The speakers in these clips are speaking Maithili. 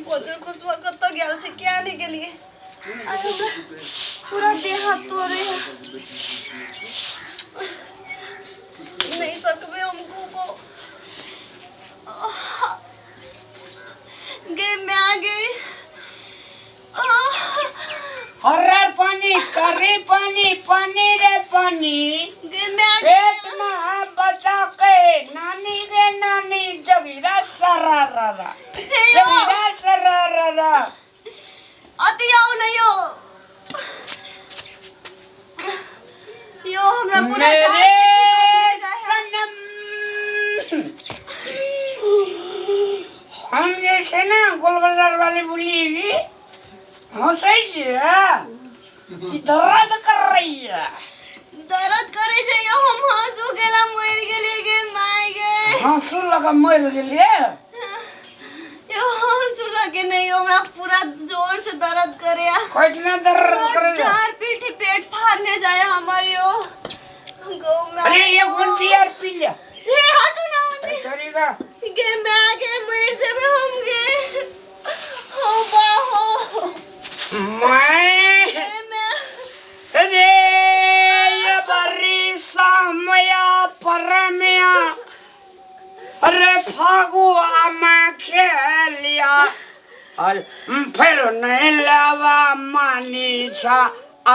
बजर खुशबा कतऽ गेल छै किया नहि गेलियै आइ हमरा पूरा देह हाथ तोड़े है नहीं सकबे हमको को गे मैं आ गई। हर्रर पानी करी पानी पानी रे पानी गे मैं आ पेट में बचा के नानी रे नानी जगीरा सरारा गई हे यो जगीरा सरारा। अति आओ न यो यो हमरा पूरा मेरे डांट सनम हम जैसे ना गोल बाजार वाली बोली हंसै छियै कि दर्द कर रही है। दर्द करे छै यो हम हंसू गेला मरि गेलियै गे माय गे। हंसू लगा मरि गेलियै। यो हंसू लगे नहीं यो हमरा पूरा जोर से दर्द करे। कतना दर्द करे? चार पीठी पेट फाड़ने जाए हमार यो गौ में। अरे ये गुंटी यार पी लिया। हे हटू ना होती। तरीका गे मैं आगे मर जेबे हम गे हो बा हो मैं गे मैं रे ये बरी सामया परमया अरे फागुआ में खेलिया और फिर नहीं लावा मानी छा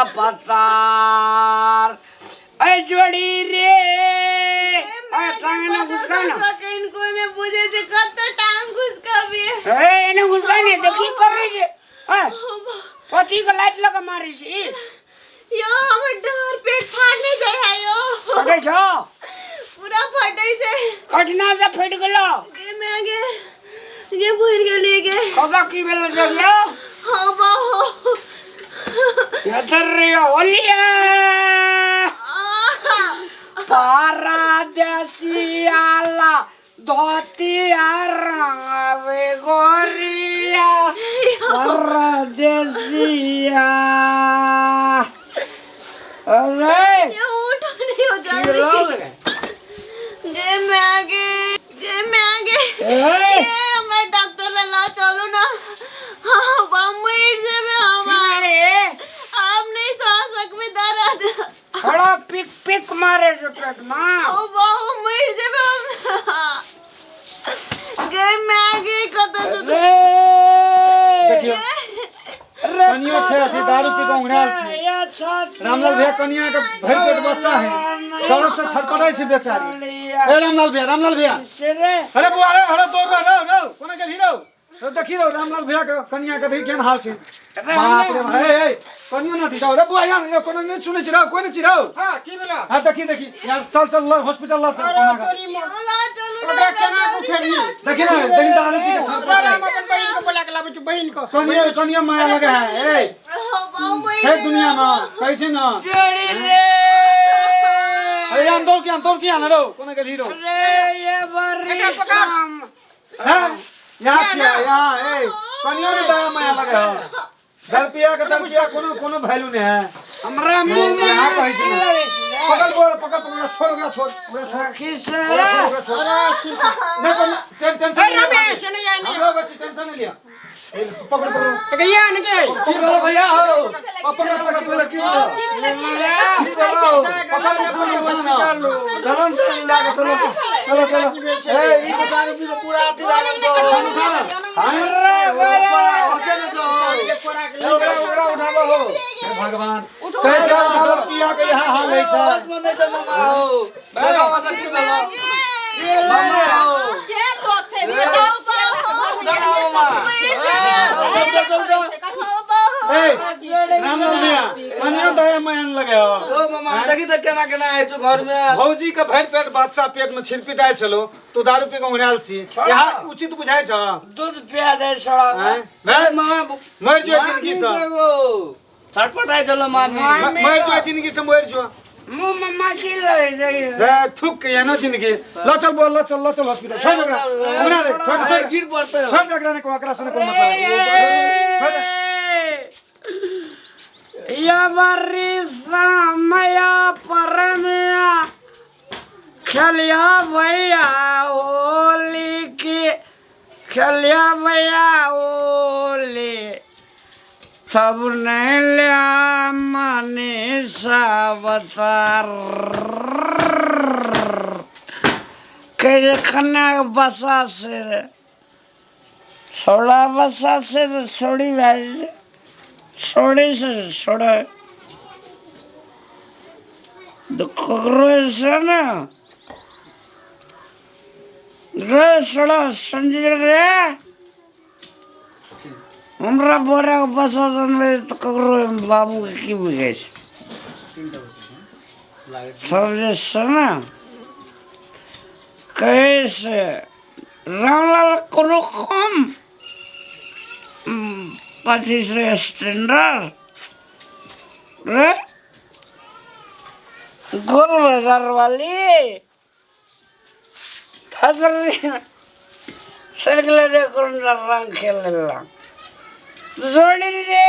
अवतार ऐ जोड़ी रे ऐ टांग ना घुसका ना इनको ने बुझे जे कत टांग घुसकाबी। ए एने घुसका ने देखी कर रही है ऐ पति के लाइट लगा मारी छी। यो हमर डर पेट फाड़ने जाय है यो। फटै छौ? पूरा फटै छै। कठिना से फटि गेलो। गे मैं गे गे भरि गेलियै गे। कतऽ की भेल देखियौ? हाँ बा हो। इधर रे होलिया पारदेसियाला धोतिया रंगवे गोरिया परदेसिया। अरे यो उठो नहीं हो की जल्दी। लोग रे? गे मैं गे गे मैं गे ए गे हमरा डॉक्टर लग ला चलू ना। हाँ बा मर जेबे हम। अरे हम नहीं सह सकबे दर्द। थोड़ा पिक पिक मारे जो पेट में। ओ बाबू मर जेबे हम। गे मैं गे कतऽ से रे देखियौ रे कनियो छै अथी दारू पी कऽ उंघरायल छै। रामलाल भैया कनिया के भरि पेट बच्चा है सड़क से छटपटाइ छै बेचारी। ए रामलाल भैया, रामलाल भैया, अरे बुआ रे, अरे दौड़ रहो रहो रहो कोना गेलही रहो? रे देखी रहो रामलाल भैया के कनिया के देखी केहन हाल छै। बाप रे बाप, ए ए कनियो न दिसाउ रे बुआ यहाँ यहाँ कोनो नहि सुनै छी रहो, कोइ नहि छी रहो। हां की भेला? हां देखी देखी यार चल चल ल हॉस्पिटल ल चल कोना के। ला चलू ना ओकरा केना उठेबही? देखी ना देखी दारू पी के ओकरा छटपटाइ। हम अपन बहिन को बोला के लाबै छी बहिन को। कनियो कनियो माया लगे है ए छै दुनिया में कैसे न। जोड़ी रे अरे यार दौड़ के आन, दौड़ के आन रहो कोना गेलही रहो? रे ये बरी एकरा पकड़। हैं? यहाँ छियै यहाँ ए कनियो ने दया माया लगे है। दरपिया के दरपिया कोनो कोनो वैल्यू नहीं है। हमरा मुंह में यहाँ कहै छै। लगै छै। पकड़ बोल पकड़ पकड़ छोड़ ओकरा छोड़ ओकरा छोड़ सखी से ओकरा छोड़ ओकरा छोड़। नहीं कोनो टेंशन ए नहीं लिया। रमेश नहीं आय नहीं। हमरो बच्ची टेंशन नहीं लिया। पकड़ पकड़ तो गया न के की भेलो भैया हो पकड़ पकड़ की भेलो की भेलो की भेलो पकड़ पकड़ ना। चलो न चलो चलो चलो चलो ए ई तो दारू पी के पूरा अथी लागल छौ। हमरा घरे हंसे न छौ। ओकरा ओकरा उठाबो हो। हे भगवान कैसे दरपिया के यहाँ हाल है छै। होश में नहीं छौ मामा हो। देखो ओतऽ की भेलो मामा हो। केहन लोक छै बताउ उठा ना मामा। उठा उठा। ए रामलाल भैया कनियो दया माया न लगे हो। ओ मामा देखी तऽ केना केना आइ छौ घर में। भौजी के भरि पेट बच्चा पेट में छिड़पिटाइ छलो तू दारू पी के उंघरायल छी यहाँ उचित बुझाइ छ? दूध पिया दे छड़ा। हैं? ए मामा मरि जो जिंदगी से। छटपटाइ छलो मामी। मरि जो जिंदगी से मरि जो। मुंह में माछी लगै छै। दे थुक एहनो जिंदगी। ल चल बोल ल चल ल चल हॉस्पिटल छोड़ ओकरा ओकरा रे छोड़ छोड़ गिर पड़तै। छोड़ दे एकरा ने को एकरा से ने कोई मतलब छोड़ दे। या बरी सामया परमया खेलिया भैया होली के खेलिया भैया होली तब नहीं लिया मनीषा अवतार के कन्या बसा से सोड़ा बसा से तो सोड़ी भाई सोड़ी से सोड़ा ककरो से ना रे सोड़ा संजय रे हमरा बोरा बसा जनले तऽ ककरो बाबूके की बुझै छै सब जे छै ने कहै से रामलाल कोनो कम अथी से स्टैंडर्ड रे गोल बाजार वाली चलि रे कोन रंग खेल जोड़ी रे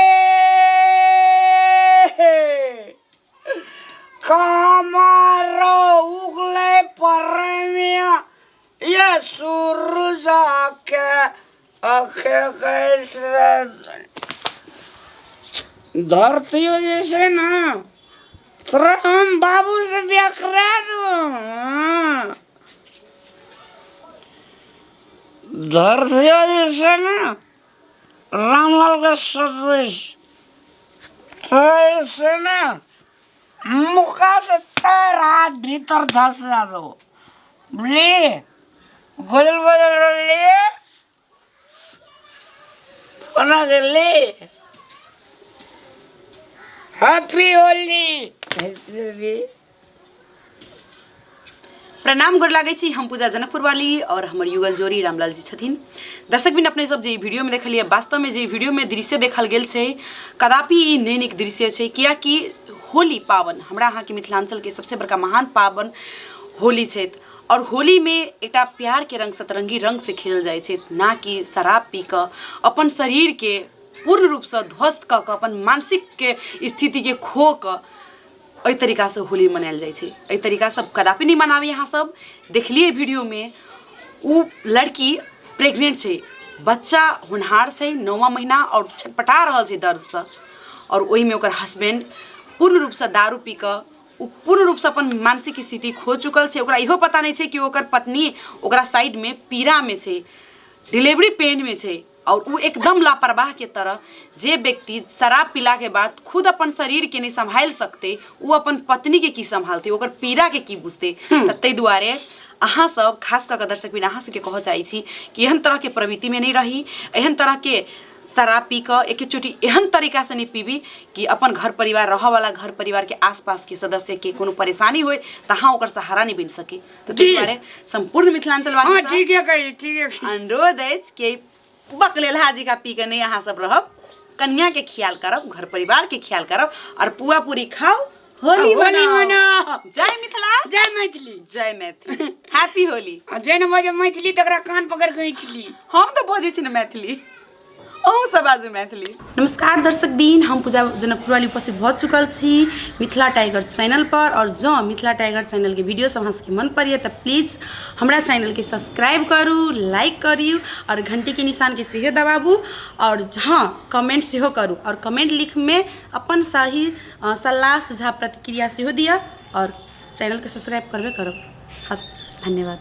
कमारो उगले परमिया ये सूरज के अखे कैसे धरती जैसे ना तोरा हम बाबू से ब्याह करा दूँ। धरती जैसे ना रामलाल का सदृश तो ऐसे ना मुखा से पैर हाथ भीतर धस जा दो बोलिए गोजल बजल लिए बना के ले हैप्पी होली। प्रणाम गोर लागै छी, हम पूजा जनकपुर वाली और हमर युगल जोड़ी रामलाल जी छथिन। दर्शक बिन अपने सब जे वीडियो में देखलिए वास्तव में जे वीडियो में दृश्य देखल गेल छै कदापि ई नहि नीक दृश्य छै, कियाकि होली पावन हमरा अहाँके मिथिलांचल के सबसे बड़का महान पावन होली छै और होली में एकटा प्यार के रंग सतरंगी रंग से खेलल जाइ छै, ना कि शराब पी कऽ अपन शरीर के पूर्ण रूपसँ ध्वस्त कऽ कऽ अपन मानसिक के स्थिति के खो कऽ एहि तरीकासँ होली मनायल जाइ छै। एहि तरीकासँ कदापि नहि मनाबी। अहाँ सब देखलिए वीडियोमे ओ लड़की प्रेग्नेंट छै, बच्चा होनहार छै 9वां महीना और छटपटा रहल छै दर्दसँ और ओहिमे ओकर हस्बैंड पूर्ण रूपसँ दारू पी कऽ ओ पूर्ण रूपसँ अपन मानसिक स्थिति खो चुकल छै। ओकरा इहो पता नहि छै कि ओकर पत्नी ओकरा साइडमे पीड़ामे छै, डिलीवरी पेनमे छै और वो एकदम लापरवाह के तरह जे व्यक्ति शराब पीला के बाद खुद अपन शरीर के नहीं संभाल सकते वो अपन पत्नी के की संभालते, ओकर पीड़ा के की बुझते। तऽ ताहि दुआरे अहाँ सब खास कऽ कऽ दर्शक बिन अहाँ सबके कहऽ चाहै छी कि एहन तरहके प्रवृत्तिमे नहि रही, एहन तरहके शराब पी कऽ एक चोटी एहन तरीकासँ नहि पीबी कि अपन घर परिवार रहऽवला घर परिवारके आसपासके सदस्यके कोनो परेशानी होय तऽ अहाँ ओकर सहारा नहि बनि सकी। तऽ ताहि दुआरे सम्पूर्ण मिथिलांचलवासी हाँ ठीक है कही ठीक है अनुरोध अछि कि बकलेल हाजी का पी के नहीं अहाँ सब रहब, कन्या के ख्याल करब, घर परिवार के ख्याल करब और पुआ पूरी खाओ, होली होली मनाओ। जय मिथिला, जय मैथिली, जय मैथिली, हैप्पी होली। आ जे न बजे मैथिली तकरा कान पकड़ के इटली। हम तो बजै छी ने मैथिली, अहूँ सब बाजू मैथिली। नमस्कार दर्शक बीन, हम पूजा जनकपुर वाली उपस्थित भऽ चुकल छी मिथिला टाइगर चैनल पर और जँ मिथिला टाइगर चैनल के वीडियो सब अहाँ सबके मन पड़ैए तऽ प्लीज हमरा चैनल के सब्सक्राइब करू, लाइक करू और घंटी के निशान के सेहो दबाबू और हाँ कमेंट सेहो करू और कमेंट लिखमे अपन सही सलाह सुझाव प्रतिक्रिया सेहो दिअ और चैनल के सब्सक्राइब करबे करब। हस धन्यवाद।